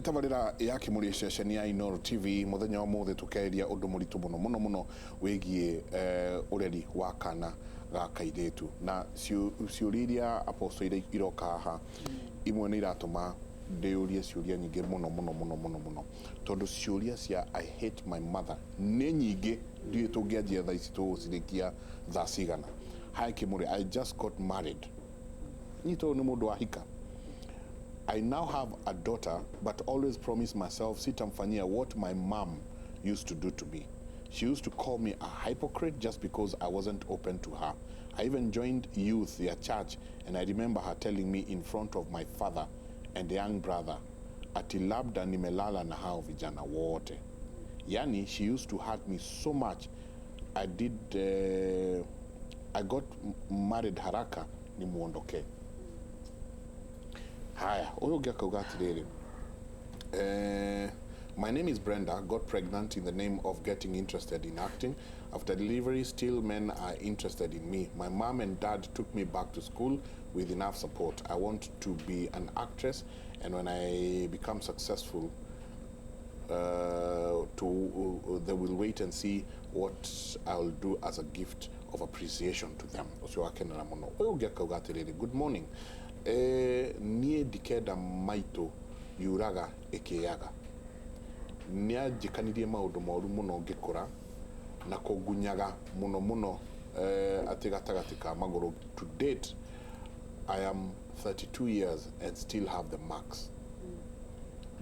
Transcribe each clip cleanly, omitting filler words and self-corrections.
Nĩ tabarĩra ya Kĩmũrĩ, ceceni ya Inooro TV. Mũthenya wa ũmũthĩ tũkĩarĩria ũndũ mũritũ mũno mũno mũno wĩgiĩ ũreri wa kana ga kairĩtu, na ciũria iria, Apostle, iria iroka haha, imwe nĩ iratũma ndĩyũrie ciũria nyingĩ mũno mũno mũno mũno mũno, tondũ ciũria cia "I hate my mother" nĩ nyingĩ. Ndiũĩ tũngĩanjia thaa ici tũgũcirĩkia thaa cigana. Hi Kĩmũrĩ, I just got married. Nyita, ũyũ nĩ mũndũ wahika. I now have a daughter, but always promise myself sitamfanyia what my mom used to do to me. She used to call me a hypocrite just because I wasn't open to her. I even joined youth, their church, and I remember her telling me in front of my father and young brother ati labda nimelala na hao vijana wote. Yani she used to hurt me so much. I got married haraka nimuondoke. Haya, ũyũ ũngĩ akauga atĩrĩrĩ, "My name is Brenda. Got pregnant in the name of getting interested in acting. After delivery, still men are interested in me. My mom and dad took me back to school with enough support. I want to be an actress, and when I become successful, they will wait and see what I'll do as a gift of appreciation to them." Ũcio wakenera mũno. Ũyũ ũngĩ akauga atĩrĩrĩ, "Good morning. Niĩ ndikenda maitũ yuraga ĩkĩaga. Nĩ anjĩkanirie maũndũ moru mũno ngĩkũra na kũngunyaga mũno mũno, atĩ gatagatĩ ka magũrũ. To date I am 32 years and still have the marks.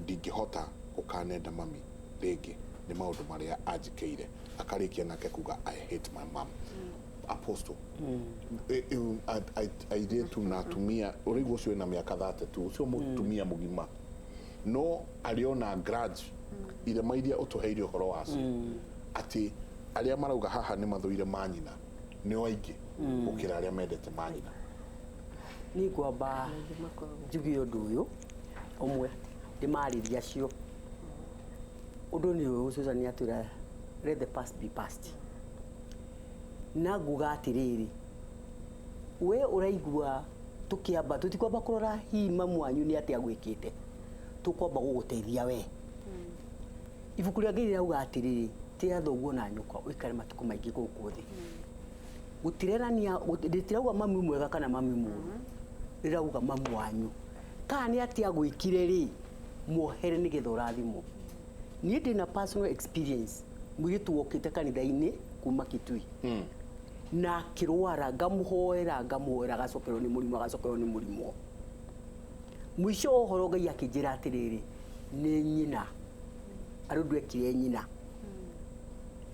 Ndingĩhota gũkanenda mami rĩngĩ nĩ maũndũ marĩa anjĩkĩire." Akarĩkia nake kuga, "I hate my mom." Apostle, airĩtu na atumia, ũraigua ũcio wĩna mĩaka 32, ũcio mũtumia mũgima no arĩ ona grudge irema iria ũtũheire ũhoro wacio, atĩ arĩa marauga haha nĩ mathũire manyina nĩo aingĩ gũkĩra arĩa mendete manyina. Niĩ ngwamba njuge ũndũ ũyũ ũmwe, ndĩmarĩrie acio. Ũndũ nĩ ũyũ, Susan atwĩra, "Let the past be past." Na nguga atĩrĩrĩ, we ũraigua tũkĩamba tũtikwamba kũrora hihi mamu wanyu nĩ atĩa gwĩkĩte, tũkwamba gũgũteithia we. Ibuku rĩa Ngai rĩrauga atĩrĩrĩ, tĩa thoguo na nyũkwa ũikare matukũ maingĩ gũkũ thĩ. Gũtirerania, rĩtirauga mami mwega kana mami mũũru, rĩrauga mamu wanyu kana nĩ atĩa gwĩkire rĩ, muohere nĩgetha ũrathimwo. Niĩ ndĩna personal experience, mũirĩtu wokĩte kanitha-inĩ kuma Kitui na akĩrwara, ngamuhoera, ngamuhoera, agacokerwo nĩ mũrimũ, agacokerwo nĩ mũrimũ. Mũico wa ũhoro Ngai akĩnjĩra atĩrĩrĩ, nĩ nyina arĩ ũndũ ekire nyina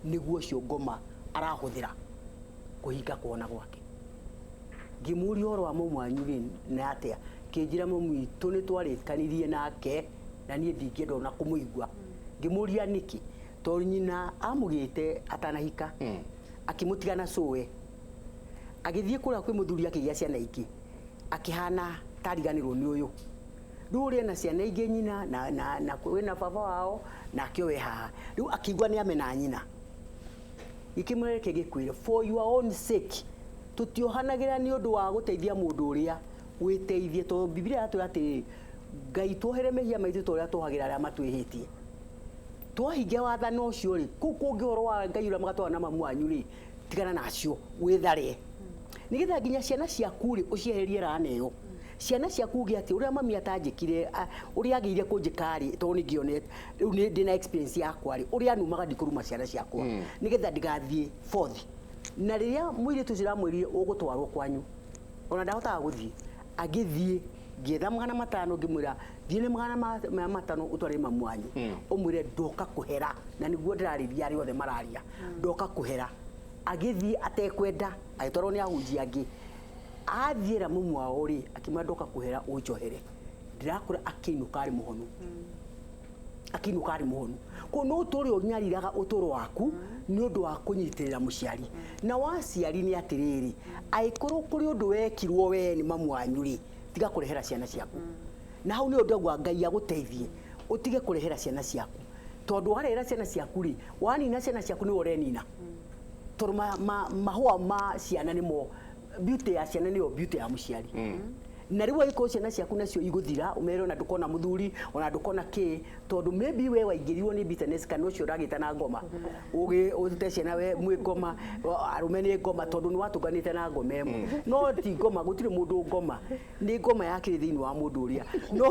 nĩguo ũcio ngoma arahũthĩra kũhinga kuona gwake. Ngĩmũria ũhoro wa mamu wanyu rĩ na atĩa, kĩnjĩra mamu witũ nĩ twarĩkanirie nake na niĩ ndingĩenda ona kũmũigua. Ngĩmũria nĩkĩ, tondũ nyina amũgĩte atanahika, akĩmũtiga na cũwe, agĩthiĩ kũrĩa kwĩ mũthuri, akĩgĩa ciana ingĩ, akĩhana tariganĩrwo nĩ ũyũ. Rĩu ũrĩa na ciana ingĩ nyina na kwĩna baba wao nake we haha, rĩu akĩigua nĩ amena nyina. Gĩkĩmwĩra, reke gĩkwĩre, for your own sake, tũtiohanagĩra nĩ ũndũ wa gũteithia mũndũ ũrĩa wĩteithie, tondũ Bibilia yatwĩra atĩrĩrĩ, Ngai tuohere mehia maitũ ta ũrĩa tuohagĩra arĩa matwĩhĩtie. Twahingia wathano ũcio rĩ, kũu kũngĩ ũhoro wa Ngai ũrĩa mũgatwara na mamu wanyu rĩ, tigana nacio, wĩthare nĩgetha nginya ciana ciaku rĩ ũcieherie rana ĩyo. Ciana ciaku uge atĩ ũrĩa mami atanjĩkire, ũrĩa agĩire kũnjĩka rĩ, tondũ nĩ ngĩonete rĩu nĩ ndĩna experience yakwa rĩ, ũrĩa anumaga ndikũruma ciana ciakwa nĩgetha ndigathiĩ forth. Na rĩrĩa mũirĩtu ũcio ndamwĩrire ũgũtwarwo kwanyu, ona ndahotaga gũthiĩ, agĩthiĩ. Ngĩetha 500, ngĩmwĩra, "Thiĩ nĩ 500 ũtwarĩre mamu wanyu, ũmwĩre ndoka kũhera." Na nĩguo ndĩrarĩria arĩa othe mararia, ndoka kũhera. Agĩthiĩ atekwenda, agĩtwarwo nĩ ahunjia angĩ. Athiĩra mamu wao rĩ, akĩmwĩra, "Ndoka kũhera, ũnjohere." Ndirakũra, akĩinũka arĩ mũhonu, akĩinũka arĩ mũhonu. Koguo no ũtũre ũnyariraga ũtũro waku nĩ ũndũ wa kũnyitĩrĩra mũciari na waciari. Nĩ atĩrĩrĩ, angĩkorwo kũrĩ ũndũ wekirwo we nĩ mamu wanyu rĩ, tiga kũrehera ciana ciaku. Na hau nĩ ũndũ Ngai agũteithie ũtige kũrehera ciana ciaku, tondũ warehera ciana ciaku rĩ, wanina ciana ciaku nĩwe ũrenina, tondũ mahũa ma ciana nĩmo beauty ya ciana, nĩyo beauty ya mũciari. Na rĩu angĩkorwo ciana ciaku nacio igũthira, ũmere ona ndũkona mũthuri, ona ndũkona kĩ, tondũ maybe we waingĩrirwo nĩ bitterness kana ũcio ũragĩta na ngoma, ũgĩ ũte ciana we mwĩ ngoma, arũme nĩ ngoma, tondũ nĩ watũnganĩte na ngoma ĩmwe. No ti ngoma, gũtirĩ mũndũ ngoma, nĩ ngoma yakĩrĩ thĩinĩ wa mũndũ ũrĩa. No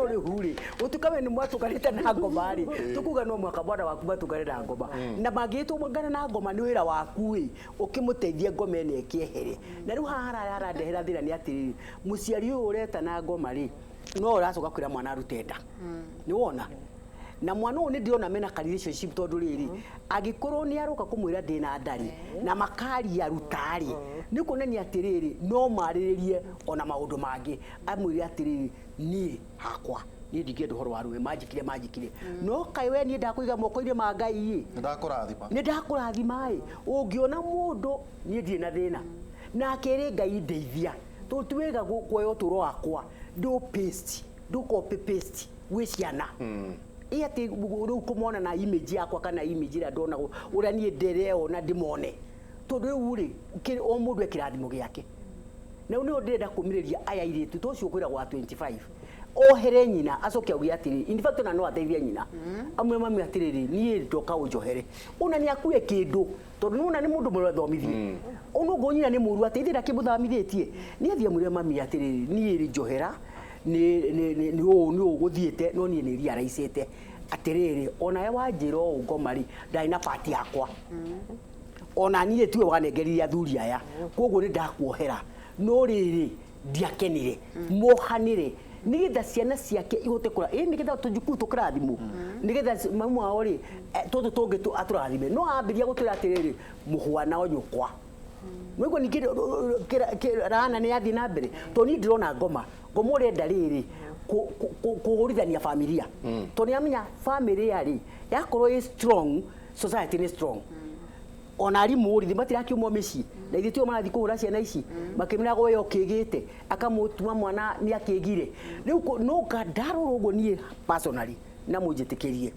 rĩu rĩ, gũtuĩka we nĩ mwatũnganĩte na ngoma rĩ, tũkuga no mũhaka mwana waku matũngane na ngoma, na mangĩtũngana na ngoma nĩ wĩra waku ĩ ũkĩmũteithia ngoma ĩno ĩkĩehere. Na rĩu haha harĩa harandehera thĩna nĩ atĩrĩrĩ, mũciari ũyũ ũreta na ngoma rĩ, no ũracoka kwĩra mwana arute nda, nĩ wona? Na mwana ũyũ nĩ ndĩrona mena ka relationship, tondũ rĩrĩ, angĩkorwo nĩ aroka kũmwĩra ndĩna ndarĩ na makaria rutarĩ, nĩ kuonania atĩrĩrĩ, no marĩrĩrie ona maũndũ mangĩ, amwĩre atĩrĩrĩ, niĩ hakwa niĩ ndingĩenda ũhoro wa rũĩ, manjĩkire manjĩkire, no kaĩ we niĩ ndakũiga moko-inĩ ma Ngai ĩ. Nĩ ndakũrathima. Nĩ ndakũrathima ĩ, ũngĩona mũndũ niĩ ndirĩ na thĩna nake rĩ, Ngai ndeithia, tondũ ti wega kuoya ũtũũro wakwa ndũ paste, ndũ copy paste gwĩ ciana ĩ atĩ rĩu kũmona na image yakwa kana image ĩrĩa ndonagwo ũrĩa niĩ ndĩreona ndĩmone, tondũ rĩu rĩ, o mũndũ e kĩrathimo gĩake. Na rĩu nĩho ndĩrenda kũmĩrĩria aya airĩtu, to ũcio ũkwĩragwo wa 25 ohere nyina, acoke auge atĩrĩ, in fact ona no ateithie nyina, amwe mami atĩrĩrĩ, niĩ ndoka ũnjohere, ona nĩ akue kĩndũ, tondũ nĩwona nĩ mũndũ mũthomithie, ona ũguo nyina nĩ mũru atĩ ithe ndakĩmũthomithĩtie, nĩ athiĩ amwĩre mami atĩrĩrĩ, niĩ rĩ njohera, nĩ ũũ nĩ ũũ gũthiĩte, no niĩ nĩ realize-ĩte atĩrĩrĩ, onawe wanjĩra ũũ ngoma rĩ, ndarĩ na part yakwa, ona niĩ tiwe wanengeririe athuri aya, koguo nĩ ndakuohera, no rĩrĩ ndiakenire, mohanĩre nĩgetha ciana ciake ihote kũra ĩ, nĩgetha tũjukuu tũkĩrathimwo, nĩgetha mamu wao rĩ, tũtũ tũngĩ atũrathime. No ambĩrĩria gũtwĩra atĩrĩrĩ, mũhwana o nyũkwa nĩguo ningĩ rana nĩ yathiĩ na mbere, tondũ niĩ ndĩrona ngoma ngoma ũrenda rĩrĩ kũhũrithania familia, tondũ nĩ amenya family rĩ yakorwo ĩ strong, society nĩ strong. Ona arimũ rĩ, matirakiumwo mĩciĩ na ithuĩ tio marathiĩ kũhũra ciana ici makĩmĩraga we ũkĩgĩte, akamũtuma mwana nĩ akĩgire. Rĩu no ndarora ũguo niĩ personally, na mũnjĩtĩkĩrie,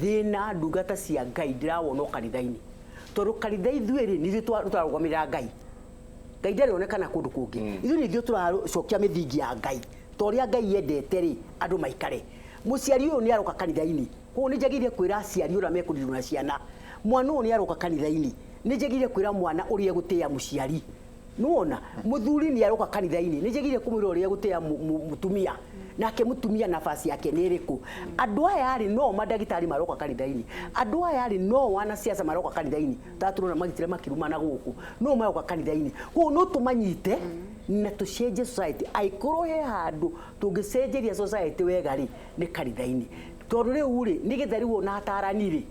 thĩna ndungata cia Ngai ndĩrawona o kanitha-inĩ, tondũ kanitha ithuĩ rĩ, nĩ ithuĩ tũrarũgamĩrĩra Ngai. Ngai ndarĩonekana kũndũ kũngĩ, ithuĩ nĩ ithuĩ tũracokia mĩthingi ya Ngai ta ũrĩa Ngai endete rĩ andũ maikare. Mũciari ũyũ nĩ aroka kanitha-inĩ, koguo nĩ njagĩrĩire kwĩra aciari ũrĩa mekũrirwo na ciana, mwana ũyũ nĩ aroka kanitha-inĩ, nĩ njagĩrĩire kwĩra mwana ũrĩa egũtĩĩa mũciari. Nĩwona mũthuri nĩ aroka kanitha-inĩ, nĩ njagĩrĩire kũmwĩra ũrĩa egũtĩĩa mũtumia, nake mũtumia nafasi yake nĩ ĩrĩkũ. Andũ aya rĩ, no mandagĩtarĩ maroka kanitha-inĩ, andũ aya rĩ, no wanasiasa maroka kanitha-inĩ, ta tũrona magitĩra makĩrumana gũkũ, no maroka kanitha-inĩ, koguo no tũmanyite na tũcenjie society. Angĩkorwo he handũ tũngĩcenjeria society wega rĩ, nĩ kanitha-inĩ, tondũ rĩu rĩ, nĩgetha rĩu ona atarani rĩ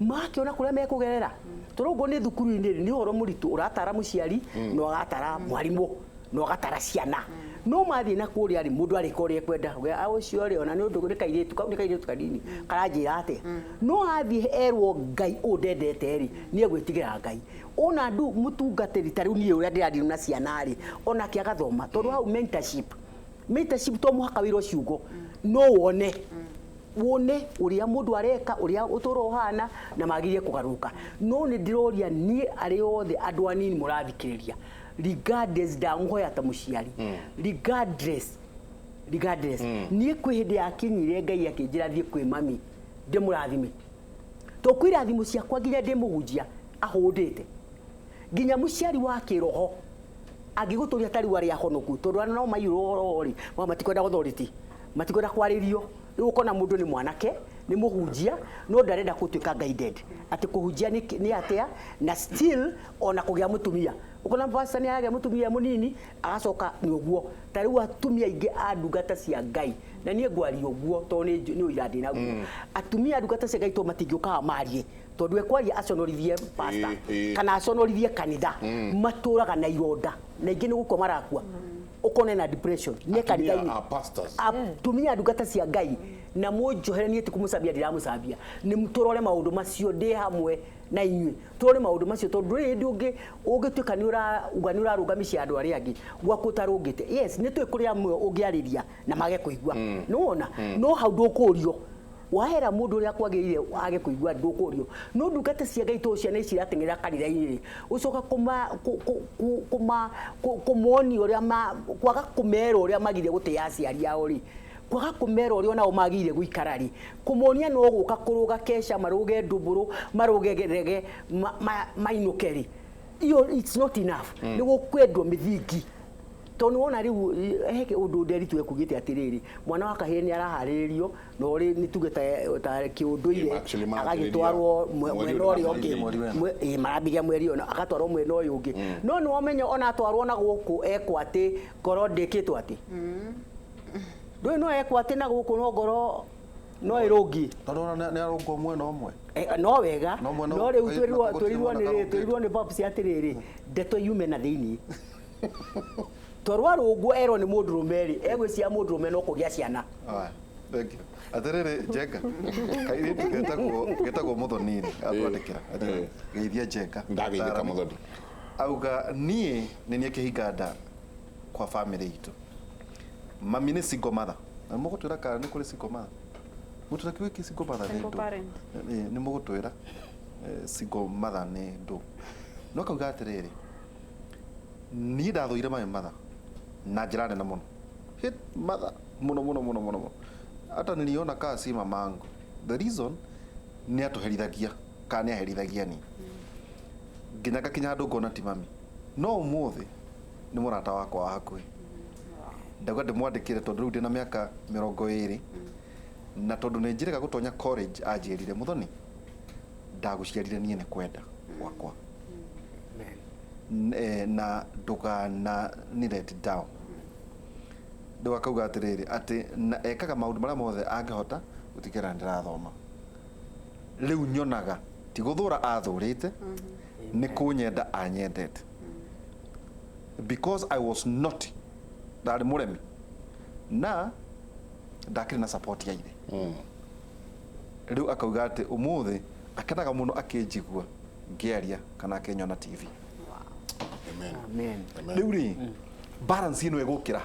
makĩona kũrĩa mekũgerera, tondũ ũguo nĩ thukuru-inĩ rĩ, nĩ ũhoro mũritũ, ũratara mũciari na ũgatara mwarimũ na ũgatara ciana, no mathiĩ na kũrĩa rĩ, mũndũ arĩka ũrĩa ekwenda. We, a ũcio rĩ, ona nĩ ũndũ nĩ kairĩtu kau, nĩ kairĩtu kanini karanjĩra atĩa, no athiĩ erwo Ngai ũũ ndendete rĩ, nĩ egwĩtigĩra Ngai. Ona ndu mũtungatĩri ta rĩu niĩ ũrĩa ndĩrathiĩ na ciana rĩ, onake agathoma, tondũ hau mentorship to mũhaka wĩrwo ciugo, no wone ũrĩa mũndũ areka, ũrĩa ũtũũro ũhana na magĩrĩire kũgarũrũka. No nĩ ndĩroria niĩ arĩ othe andũ anini mũrathikĩrĩria, regardless, ndamũhoya ta mũciari, regardless, niĩ kwĩ hĩndĩ yakinyire Ngai akĩnjĩra thiĩ kwĩ mami ndĩmũrathime, to kwĩ irathimo ciakwa nginya ndĩ mũhunjia ahũndĩte, nginya mũciari wa kĩroho angĩgũtũria ta rĩu arĩa ahonoku, tondũ ana no maiyũrwo ũhoro rĩ, matikwenda authority, matikwenda kwarĩrio. Rĩu ũkona mũndũ nĩ mwanake, nĩ mũhunjia, no ndarenda gũtuĩka guided atĩ kũhunjia nĩ atĩa, na still ona kũgĩa mũtumia, ũkona pastor nĩ aragĩa mũtumia mũnini, agacoka nĩ ũguo. Ta rĩu atumia aingĩ a ndungata cia Ngai, na niĩ ngwaria ũguo tondũ nĩ ũira ndĩ naguo, atumia a ndungata cia Ngai to matingĩũkaga marie, tondũ ekwaria aconorithie pastor kana aconorithie kanitha, matũraga na ironda na ingĩ nĩ gũkua marakua, ũkona na depression nĩ Atumia kanitha-inĩ. A pastors. Atumia a ndungata cia Ngai, na mũnjohere, niĩ ti kũmũcambia ndiramũcambia, nĩ tũrore maũndũ macio ndĩ hamwe na inyuĩ, tũrore maũndũ macio, tondũ ndũrĩ hĩndĩ ũngĩ ũngĩtuĩka nĩ ũrauga nĩ ũrarũnga mĩciĩ ya andũ arĩa angĩ gwaku ũtarũngĩte. Yes, nĩ tũĩ kũrĩ amwe ũngĩarĩria na mage kũigua, nĩ wona, no hau ndũkũrio. Wahera mũndũ ũrĩa kwagĩrĩire age kũigua ndũkũrio. No ndungata cia Ngai to ciana ici irateng'era kanitha-inĩ rĩ, ũcoka kũmonia ũrĩa kwaga kũmera ũrĩa magire gũtĩa aciari ao rĩ, kwaga kũmera ũrĩa onao magĩrĩire gũikara rĩ, kũmonia no gũka kũrũga keca, marũge ndũmbũrũ, marũge rege, mainũke rĩ, iyo it's not enough. Nĩ gũkwendwo mĩthingi, tondũ nĩwona rĩu he ũndũ Nderitu ekugĩte atĩrĩrĩ, mwana wa kahĩĩ nĩ araharĩrĩrio na ũrĩ nĩ tuge ta kĩũndũire Actually agagĩtwarwo mweri mwena ũyũ ũrĩa ũngĩ. Mweri wena. Ĩĩ, marambĩrĩria mweri ũyũ, agatwarwo mwena ũyũ ũngĩ, no nĩ wamenya ona atwarwo na gũkũ ekwo atĩ ngoro ndĩkĩtwo atĩ ndũĩ no ekwo atĩ na gũkũ no ngoro no ĩrũngi. Tondũ ona nĩ arũngwo mwena ũmwe. No wega. No mwena no rĩu na gũtirĩ twĩrirwo mwena nĩ karũngĩtwo. Twĩrirwo nĩ Babs atĩrĩrĩ, ndeto yume na thĩinĩ, tondũ arũngwo erwo nĩ mũndũrũme rĩ, egwĩciria mũndũrũme no kũgĩa ciana. Aya, thank you. Atĩrĩrĩ, Njenga, kairĩtu getagwo Mũthoni rĩ, atwandĩkĩra atĩrĩrĩ, geithia Njenga. Ndageithĩka. Taarani. Mũthoni. Auga niĩ nĩ niĩ kĩhinga nda kwa family itũ, mami nĩ single mother, na mũgũtwĩra kana nĩ kũrĩ single mother, mũtwĩra kiugo gĩkĩ single mother nĩ Single ndũ? parent. Nĩ mũgũtwĩra single mother nĩ ndũ? No kauga atĩrĩrĩ, niĩ ndathũire my mother na njĩra nene mũno, hate mother mũno mũno mũno mũno mũno, hata niliona kaa si mamangu. The reason nĩ atũherithagia, kana nĩ aherithagia ni nginya ngakinya handũ ngona ti mami, no ũmũthĩ nĩ mũrata wakwa wa hakuhĩ. Ndauga ndĩmwandĩkĩre tondũ rĩu ndĩna mĩaka 20, na tondũ nĩ njĩrĩga gũtonya college, anjĩrire, "Mũthoni, ndagũciarire niĩ nĩ kwenda gwakwa. Na ndũgana ni let down." Rĩu akauga atĩrĩrĩ, atĩ na ekaga maũndũ marĩa mothe angĩhota gũtigĩrĩra ndĩrathoma. Rĩu nyonaga ti gũthũra athũrĩte, nĩ kũnyenda anyendete, because I was not, ndarĩ mũremi na ndakĩrĩ na support ya ithe. Rĩu akauga atĩ ũmũthĩ akenaga mũno akĩnjigua ngĩaria kana akĩnyona TV. Amen. Amen. Amen. Rĩu rĩ, balance ĩno ĩgũkĩra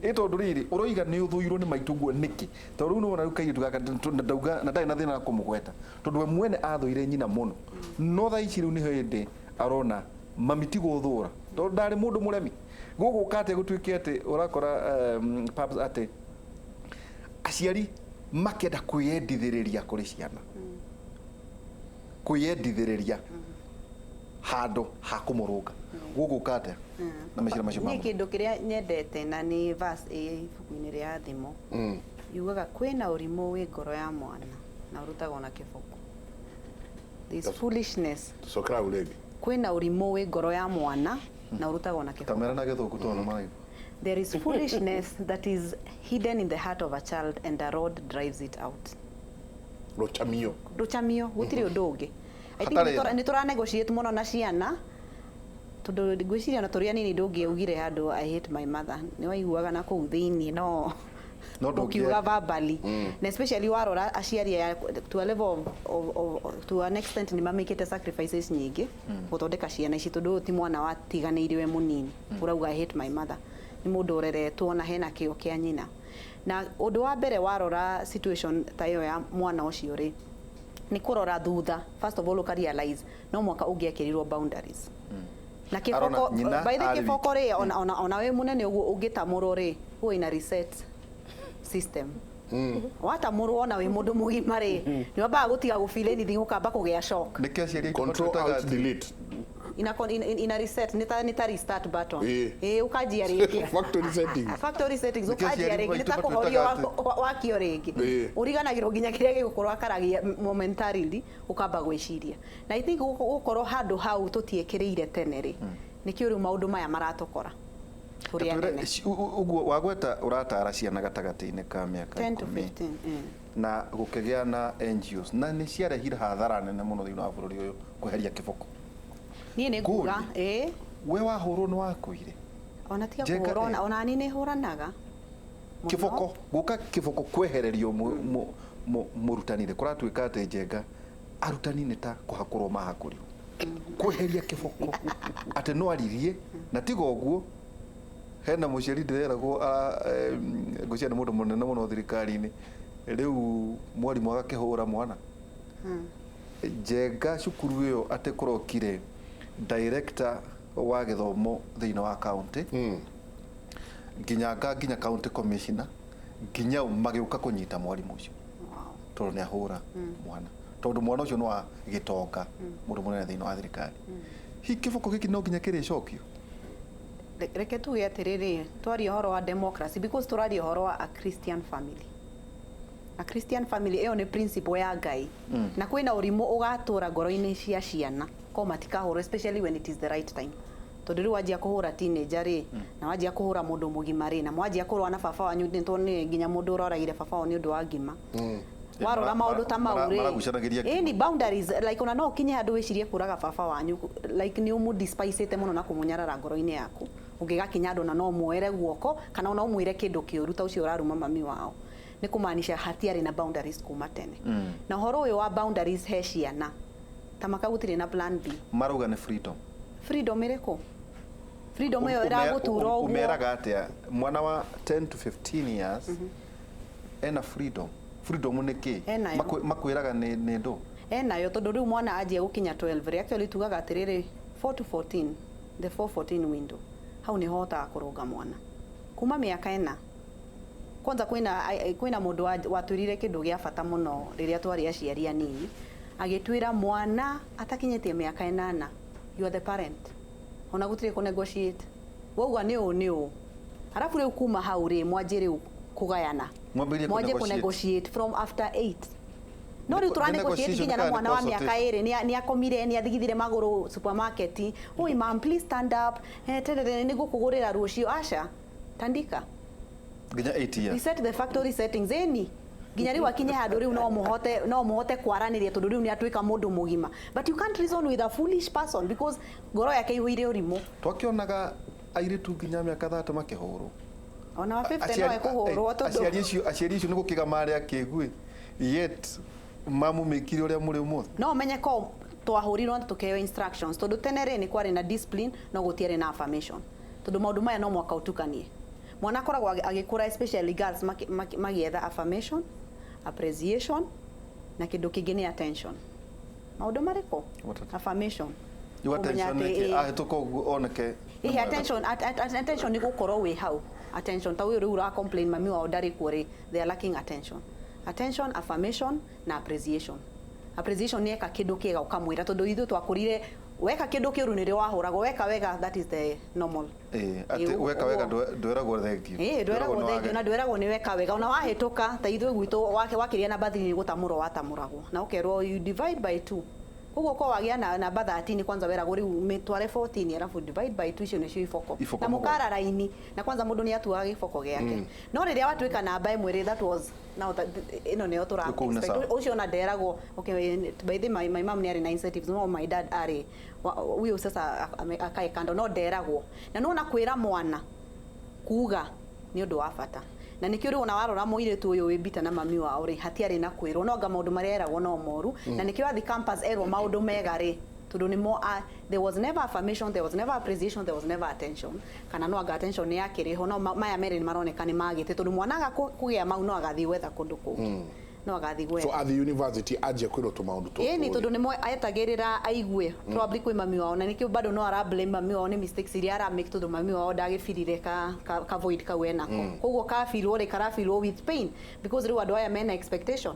ĩ, tondũ rĩrĩ ũroiga nĩ ũthũirwo nĩ maitũ guo nĩkĩ? Tondũ rĩu nĩwona rĩu kairĩtu gaka na ndauga na ndarĩ na thĩna na kũmũgweta, tondũ we mwene athũire nyina mũno, no thaa ici rĩu nĩho ĩndĩ arona mami ti gũthũra, tondũ ndarĩ mũndũ mũremi. Gũgũka atĩa gũtuĩke atĩ ũrakora pubs atĩ aciari makenda kwĩyendithĩrĩria kũrĩ ciana, kwĩyendithĩrĩria handũ ha kũmũrũnga? Gũgũka atĩa na meciria macio Niĩ ma mũndũ? Kĩndũ kĩrĩa nyendete na nĩ verse ĩ ibuku-inĩ rĩa Thimo, yugaga kwĩna ũrimũ wĩ ngoro ya mwana na ũrutagwo na kĩboko. There is foolishness. Cokera hau rĩngĩ. Kwĩna ũrimũ wĩ ngoro ya mwana na ũrutagwo na kĩboko. Tamera na gĩthũngũ tondũ maraigua. There is foolishness that is hidden in the heart of a child, and a rod drives it out. Rũcamio. Rũcamio, gũtirĩ ũndũ ũngĩ. I think Hatarĩ tha. nĩ tũra negotiate mũno na ciana, tondũ ngwĩciria ona tũrĩ anini ndũngĩaugire handũ, "I hate my mother." Nĩ waiguaga na kũu thĩiniĩ, no No ũkiuga verbally, na especially warora aciari aya, to a level of to an extent nĩ mamĩkĩte sacrifices nyingĩ gũthondeka ciana ici, tondũ ũyũ ti mwana watiganĩirio we mũnini ũrauga, "I hate my mother." Nĩ mũndũ ũreretwo na hena kĩo kĩa nyina. Na ũndũ wa mbere warora situation ta ĩyo ya mwana ũcio rĩ, nĩ kũrora thutha. First of all, ũka realize no mwaka ũngĩekĩrirwo boundaries na Arona kĩboko. nyina By the arĩ kĩboko rĩ, ona wĩ mũnene ũguo ũngĩtamũrwo rĩ, huwa ina reset system. Watamũrwo ona wĩ mũndũ mũgima rĩ, nĩ wambaga gũtiga gũ feel anything, ũkamba kũgĩa shock. Nĩkĩo aciari aitũ Control matwĩtaga alt atĩ- delete. Ina reset, nĩ ta restart button. Ĩĩ. Ĩĩ, ũkanjia rĩngĩ. Factory settings. Factory settings. Nĩkĩo Ũkanjia aciari rĩngĩ, nĩ ta maitũ kũhorio matwĩtaga wakio rĩngĩ. Ũriganagĩrwo nginya kĩrĩa gĩgũkorwo akaragia momentarily, ũkamba gwĩciria. Na I think gũkorwo handũ hau tũtiĩkĩrĩire tene rĩ, nĩkĩo rĩu maũndũ maya maratũkora tũrĩ Twĩre, anene. Ũguo wagweta ũratara ciana gatagatĩ-inĩ ka mĩaka 10 to 10 15. Na gũkĩgĩa na NGOs na nĩ ciarehire hathara nene mũno thĩinĩ wa bũrũri ũyũ kweheria kĩboko. Niĩ nĩ nguga ĩĩ. We wahũrwo nĩ wakuire? Ona tiga Njenga, kũhũrwo, ona niĩ nĩ hũranaga mũno. Kĩboko gũka, kĩboko kwehererio mũrutani rĩ, kũratuĩka atĩ Njenga arutani nĩ ta kũhakũrwo mahakũrirwo kweheria kĩboko, atĩ no aririe na tiga ũguo. Hena mũciari ndĩreragwo, ngwĩciria nĩ mũndũ mũnene mũno thirikari-inĩ. Rĩu mwarimũ agakĩhũra mwana Njenga cukuru ĩyo, atĩ kũrokire director wa gĩthomo thĩinĩ wa county, nginya nga nginya county commissioner, nginya magĩũka kũnyita mwarimũ ũcio tondũ nĩ ahũra mwana, tondũ mwana ũcio nĩ wa gĩtonga, mũndũ mũnene thĩinĩ wa thirikari. Hihi kĩboko gĩkĩ no nginya kĩrĩcokio? Reke tuge atĩrĩrĩ, twaria ũhoro wa democracy because tũraria ũhoro wa a Christian family. A Christian family ĩyo nĩ principle ya Ngai, na kwĩna ũrimũ ũgatũra ngoro-inĩ cia ciana ko matikahũrwo, especially when it is the right time, tondũ rĩu wanjia kũhũra teenager rĩ, na wanjia kũhũra mũndũ mũgima rĩ, na mwanjia kũrũa na baba wanyu, nĩ tondũ nginya mũndũ ũroragire baba wao nĩ ũndũ wa ngima, warora maũndũ ta mau rĩ, Maragucanagĩria. Ĩni boundaries, like ona no ũkinye handũ wĩcirie kũraga baba wanyu, like nĩ ũmũ-despisĩte mũno na kũmũnyarara ngoro-inĩ yaku, ũngĩgakinya handũ na no muoere guoko kana ona ũmwĩre kĩndũ kĩũru ta ũcio ũraruma mami wao, nĩ kũmaanisha hatiarĩ na boundaries kuma tene. Na ũhoro ũyũ wa boundaries he ciana ta maka gũtirĩ na plan B. Marauga nĩ freedom. Freedom ĩrĩkũ? Freedom ĩyo ĩragũtura ũguo? Umeraga atĩa mwana wa 10 to 15 years ena freedom? Freedom nĩ kĩ? Enayo. Makwĩraga nĩ ndũ? Enayo, tondũ rĩu mwana anjia gũkinya 12 rĩ, actually tugaga atĩrĩrĩ, 4 to 14, the 4 14 window, hau nĩho hotaga kũrũnga mwana kuma mĩaka ĩna. Kwanza kwĩna mũndũ watwĩrire kĩndũ gĩa bata mũno rĩrĩa twarĩ aciari anini, agĩtwĩra mwana atakinyĩtie mĩaka 8, you are the parent, ona gũtirĩ kũ negotiate, wauga nĩ ũũ nĩ ũũ. Arabu rĩu kuma hau rĩ, mwanjie rĩu kũgayana. Mwambĩrĩrie mwanjie kũ-negotiate. Kũ-negotiate from after 8, no rĩu Nĩ tũra negotiate negotiation nginya na kana nĩ mwana wa mĩaka consultation? 2 nĩ akomire, nĩ athigithire magũrũ supermarket, "Oi mam, please stand up, eh, terere nĩ ngũkũgũrĩra rũciũ." Aca, tandika. Nginya 8 years. Reset the factory settings, ĩni nginya rĩu akinye handũ rĩu no mũhote kwaranĩria, tondũ rĩu nĩ atuĩka mũndũ mũgima. But you can't reason with a foolish person because ngoro yake ihũire ũrimũ. Twakĩonaga airĩtu nginya mĩaka 30 makĩhũrwo. Ona wa 50 no ekũhũrwo tondũ Aciari acio nĩ gũkĩga marĩ akĩgu, yet mamũmĩkire ũrĩa mũrĩ ũmũthĩ. No menye ko twahũrirwo na tũkĩheo instructions, tondũ tene rĩ, nĩ kwarĩ na discipline no gũtiarĩ na affirmation, tondũ maũndũ maya no mwaka ũtukanie. Mwana akoragwo agĩkũra, especially girls, magĩetha affirmation, appreciation, na kĩndũ kĩngĩ nĩ attention. Maũndũ marĩkũ? Matatũ. Affirmation. Rĩu Kũmenya attention atĩ, nĩkĩ? Ahĩtũka ũguo oneke nĩ Ĩhĩ, mwega. attention nĩ gũkorwo wĩ hau. Attention ta ũyũ rĩu ũra complain mami wao ndarĩ kuo rĩ, they are lacking attention. Attention, affirmation na appreciation. Appreciation nĩ eka kĩndũ kĩega ũkamwĩra, tondũ ithuĩ twakũrire weka kĩndũ kĩũru nĩrĩo wahũragwo, weka wega, that is the normal. Ĩĩ, atĩ Ĩĩ, weka wega ũguo. ndwĩragwo thengiũ. Ĩĩ, ndwĩragwo nĩ thengio na ndwĩragwo nĩ weka wega ona wahĩtũka. Ta ithuĩ gwitũ wakĩria namba 3 nĩ gũtamũrwo watamũragwo na ũkerwo you divide by 2. Koguo ko wagĩa na namba 13, kwanza weragwo rĩu mĩtware 14 arabu divide by 2, icio nĩcio iboko. Iboko Na mũgwanja. mũkara raini na kwanza mũndũ nĩ atuaga gĩboko gĩake, no rĩrĩa watuĩka namba 1 rĩ, that was now that, ĩno nĩyo tũra Kũu nĩ expect. sawa. Ũcio ona nderagwo. Okay, by the my mom nĩ arĩ na incentives, no my dad arĩ huyo sasa akae kando, no nderagwo. Na nona kwĩra mwana kuga nĩ ũndũ wa bata, na nĩkĩo rĩu ona warora mũirĩtu ũyũ wĩ mbita na mami wao rĩ, hatiarĩ na kwĩrwo, no anga maũndũ marĩa eragwo no moru. Na nĩkĩo athi campus erwo maũndũ mega rĩ, tondũ nĩmo there was never affirmation, there was never appreciation, there was never attention. Kana no anga attention nĩ yakĩrĩ ho, no maya merĩ nĩ maroneka nĩ magĩte, tondũ mwana aga kũgĩa mau no agathiĩ gwetha kũndũ kũngĩ, no agathiĩ gwetha. So athi university anjia kwĩrwo tũmaũndũ tũtũ Ĩni rĩ. Tondũ nĩmo etagĩrĩra aigue probably kwĩ mami wao, na nĩkĩo bado no ara blame mami wao nĩ mistakes iria ara make, tondũ mami wao ndagĩbirire ka void kau enako. Koguo kafirwo rĩ, karafirwo with pain, because rĩu andũ aya mena expectation.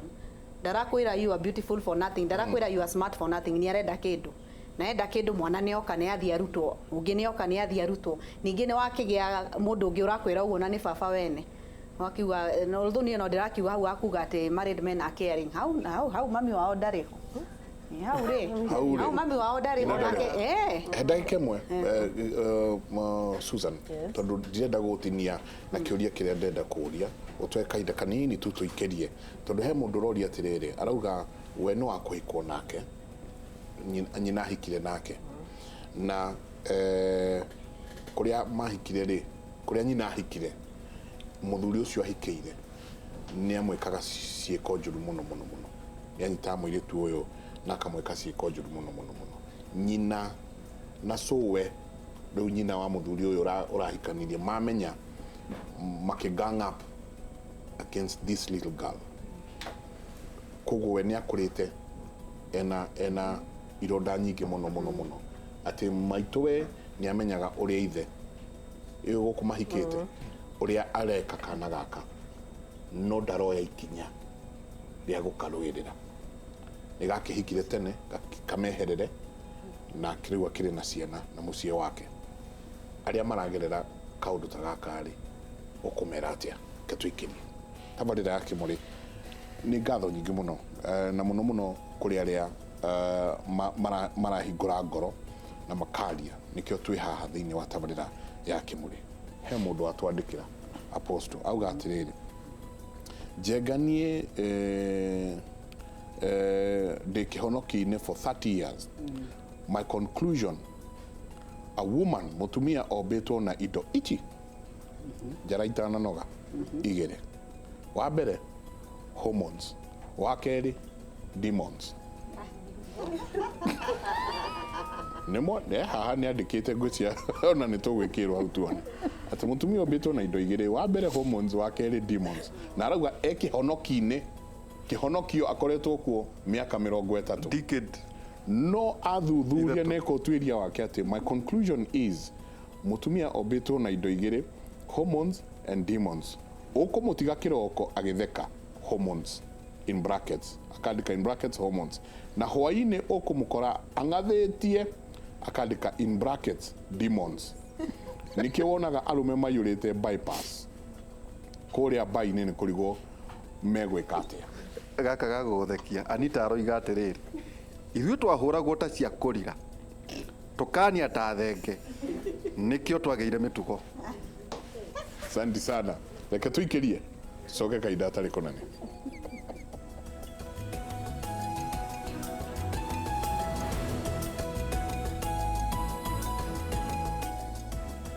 Ndarakwĩra you are beautiful for nothing, ndarakwĩra you are smart for nothing, nĩ arenda kĩndũ, na enda kĩndũ mwana nĩoka nĩ athiĩ arutwo, ũngĩ nĩoka nĩ athiĩ arutwo, ningĩ nĩ wakĩgĩa mũndũ ũngĩ ũrakwĩra ũguo na nĩ baba wene wakiuga. No although niĩ no ndĩrakiuga hau akuga atĩ married men are caring, hau hau hau mami wao ndarĩ ho. Ĩ, hau rĩ, Hau rĩ. hau mami wao ndarĩ ho nake eh. He ndagĩka 1, Susan, tondũ ndirenda gũtinia na kĩũria kĩrĩa ndĩrenda kũũria, ũtwe kahinda kanini tu tũikĩrie, tondũ he mũndũ ũroria atĩrĩrĩ, arauga we nĩ wa kũhikwo nake, nyina ahikire nake na kũrĩa mahikire rĩ, kũrĩa nyina ahikire, mũthuri ũcio ahikĩire nĩ amwĩkaga ciĩko njũru mũno mũno mũno, nĩ anyitaga mũirĩtu ũyũ na akamwĩka ciĩko njũru mũno mũno mũno. Nyina na cũwe, rĩu nyina wa mũthuri ũyũ ũrahikanirie, mamenya makĩ gang up against this little girl. Koguo we nĩ akũrĩte ena ironda nyingĩ mũno mũno mũno, atĩ maitũ we nĩ amenyaga ũrĩa ithe ĩyo gũkũ mahikĩte ũrĩa areka kana gaka, no ndaroya ikinya rĩa gũkarũĩrĩra. Nĩ gakĩhikire tene kameherere, na rĩu akĩrĩ na ciana na mũciĩ wake. Arĩa maragerera kaũndũ ta gaka rĩ, ũkũmera atĩa? Ke tũikĩrie tabarĩra ya Kĩmũrĩ. Nĩ ngatho nyingĩ mũno, na mũno mũno kũrĩ arĩa marahingũra ngoro na makaria. Nĩkĩo twĩ haha thĩinĩ wa tabarĩra ya Kĩmũrĩ. He mũndũ watwandĩkĩra, Apostle, auga atĩrĩrĩ, Njenga niĩ ndĩ kĩhonoki-inĩ for 30 years. My conclusion, a woman, mũtumia ombĩtwo na indo ici njara itananoga igĩrĩ. Wa mbere hormones, wa kerĩ demons. Nĩmo nĩ haha nĩ andĩkĩte, ngwĩciria ona nĩ tũgwĩkĩrwo hau tuone atĩ mũtumia ombĩtwo na indo igĩrĩ, wa mbere hormones, wa kerĩ demons. Na arauga e kĩhonoki-inĩ, kĩhonokio akoretwo kuo mĩaka 30. Decade. No athuthuria 3. Neka ũtuĩria wake atĩ my conclusion is mũtumia ombĩtwo na indo igĩrĩ, hormones and demons. Ũkũmũtiga kĩroko agĩtheka, hormones in brackets, akandĩka in brackets hormones, na hwaĩ-inĩ ũkũmũkora ang'athĩtie, akandĩka in brackets demons. Nĩkĩo wonaga arũme maiyũrĩte bypass kũrĩa mbai-inĩ, nĩ kũrigwo megwĩka atĩa. Gaka gagũgũthekia. Anita aroiga atĩrĩrĩ, ithuĩ twahũragwo ta cia kũrira, tũkania ta thenge, nĩkĩo twagĩire mĩtugo. Asante sana, reke tũikĩrie, tucoke kahinda atarĩ kũnene.